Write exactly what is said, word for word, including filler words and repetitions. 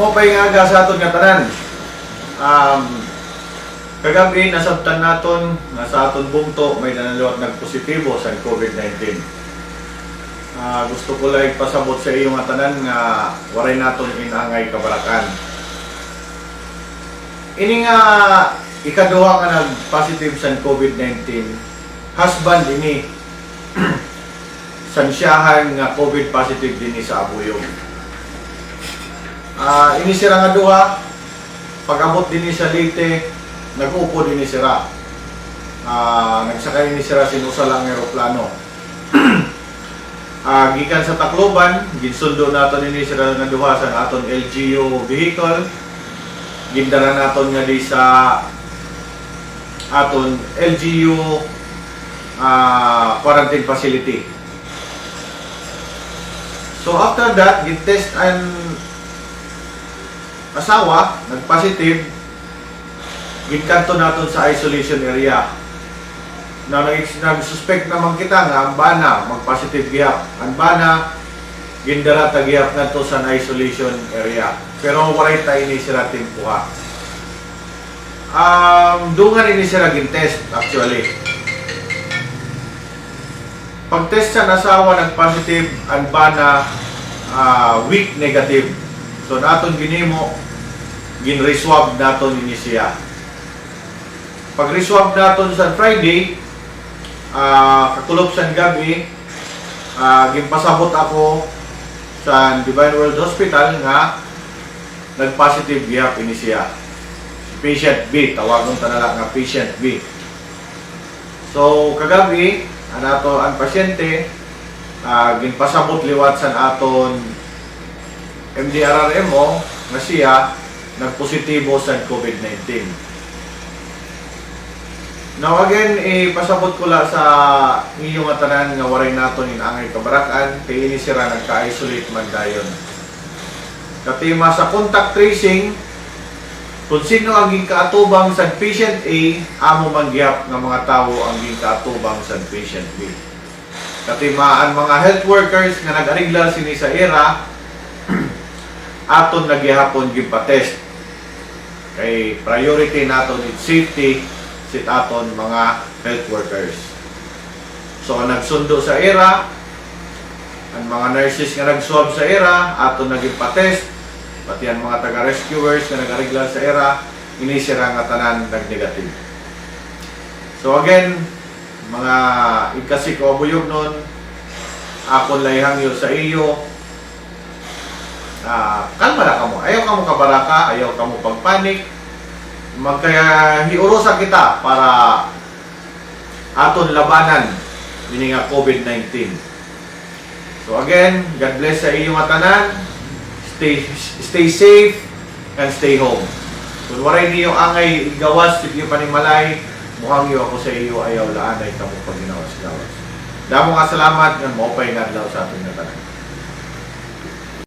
Maupay nga aga sa aton ngatanan. Um, kagab-i, nasabtan naton nga sa aton bungto may-ada na liwat nagpositibo san COVID nineteen. Ah, gusto ko la igpasabot sa iyo ngatanan nga waray naton in angay kabarak-an. Ini nga ikaduha nga nag-positive san COVID nineteen, husband ini san siyahan nga COVID positive dinhi sa Abuyog. Ah, ini sira nga duha, pag-abot dinhi sa Leyte, nag-upod ini sira. Ah, nagsakay ini sira sin usa la nga eroplano. Ah, gikan sa Tacloban, ginsundo naton ini sira nga duha sa aton L G U vehicle. Gindara naton ngadi sa aton L G U, ah, quarantine facility. So after that, gin-test an asawa, nag-positive, ginkadto naton sa isolation area. Na nag-, nag-suspect naman kita nga an bana mag-positive gihap. An bana, gindara ta gihap ngadto sa isolation area. Pero waray ta ini sira timpuha. Um, dungan ini sira gin-test, actually. Pag-test san asawa, nag-positive, an bana, ah, weak negative. So, an aton ginhimo, gin-reswab naton ini siya. Pag-reswab naton san Friday, ah, kakulop san gab-i, ah, ginpasabot ako sa Divine World Hospital nga nag-positive gihap ini siya. Patient B, tawagon ta na la nga patient B. So, kagab-i, an aton pasyente, ah, ginpasabot liwat san aton M D R R M O nga siya nagpositibo san COVID nineteen. Now again, ipasabot ko la sa iyo ngatanan nga waray naton in angay kabarak-an, kay ini sira nagka-isolate man dayon. Katima sa contact tracing, kon sin-o an ginkaatubang san patient A, amo man gihap nga mga tawo an ginkaatubang san patient B. Katima an mga health workers nga nag-ariglar sini sa ira, aton na gihapon ginpa-test. Kay priority naton it safety sit aton mga health workers. So, an nagsundo sa ira, an mga nurses nga nag-swab sa ira, aton na ginpa-test, pati an mga taga-rescuers nga nag-ariglar sa ira, ini sira ngatanan nag-negative. So again, mga igkasi ko Abuyognon, akon la ihangyo sa iyo, ah, kalma la kamo. Ayaw kamo kabaraka, ayaw kamo pagpanik. Magkahiurosa kita para aton labanan ini nga COVID nineteen. So again, God bless sa iyo ngatanan. Stay, stay safe and stay home. Kon waray niyo angay igawas it iyo panimalay, mohangyo ako sa iyo, ayaw la anay kamo pagginawas-gawas. Damo nga salamat ngan maupay nga adlaw sa aton ngatanan.